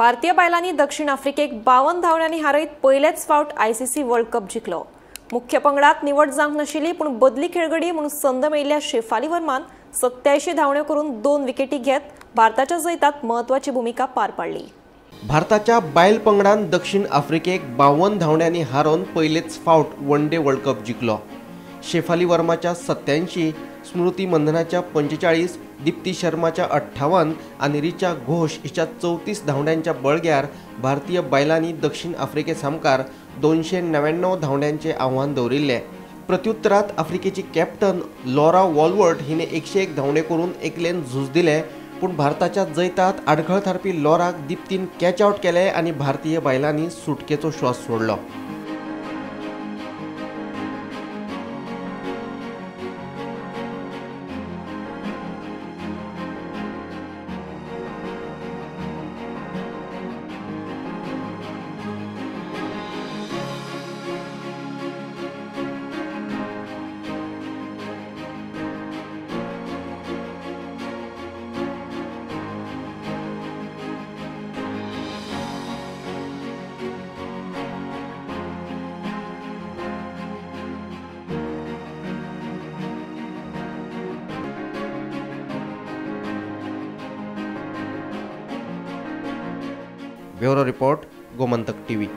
भारतीय बायलांनी दक्षिण आफ्रिकेक 52 धांवड्यांनी हारयत पयलेच फावट आयसीसी वर्ल्ड कप जिखलो। मुख्य पंगडात निवड जावंक नाशिल्ली पूण बदली खेळगडी म्हणून संद मेळिल्ल्या शेफाली वर्मान 87 धांवड्यो करून 2 विकेटी घेत भारताच्या जैतात म्हत्वाची भूमिका पार पाडली। भारताच्या बायल पंगडान दक्षिण आफ्रिकेक 52 धांवड्यांनी हारोवन पयलेच फावट वन डे वर्ल्ड कप जिखलो। शेफाली वर्माच्या 87, स्मृती मंधनाच्या 45, दीप्ती शर्माच्या 58 आनी रिचा घोष हिच्या 34 धांवड्यांच्या बळग्यार भारतीय बायलांनी दक्षिण आफ्रिके सामकार 299 धांवड्यांचे आव्हान दवरिल्लें। प्रत्युत्तरात आफ्रिकेची कॅप्टन लॉरा वॉलवर्ट हिने 101 धांवडे करून एकलेन झूज दिले, पूण भारताच्या जैतात आडखळ थारपी लॉराक दीप्तीन कॅच आवट केले आनी भारतीय बायलांनी सुटकेचो श्वास सोडलो। Bureau report, Gomantak TV.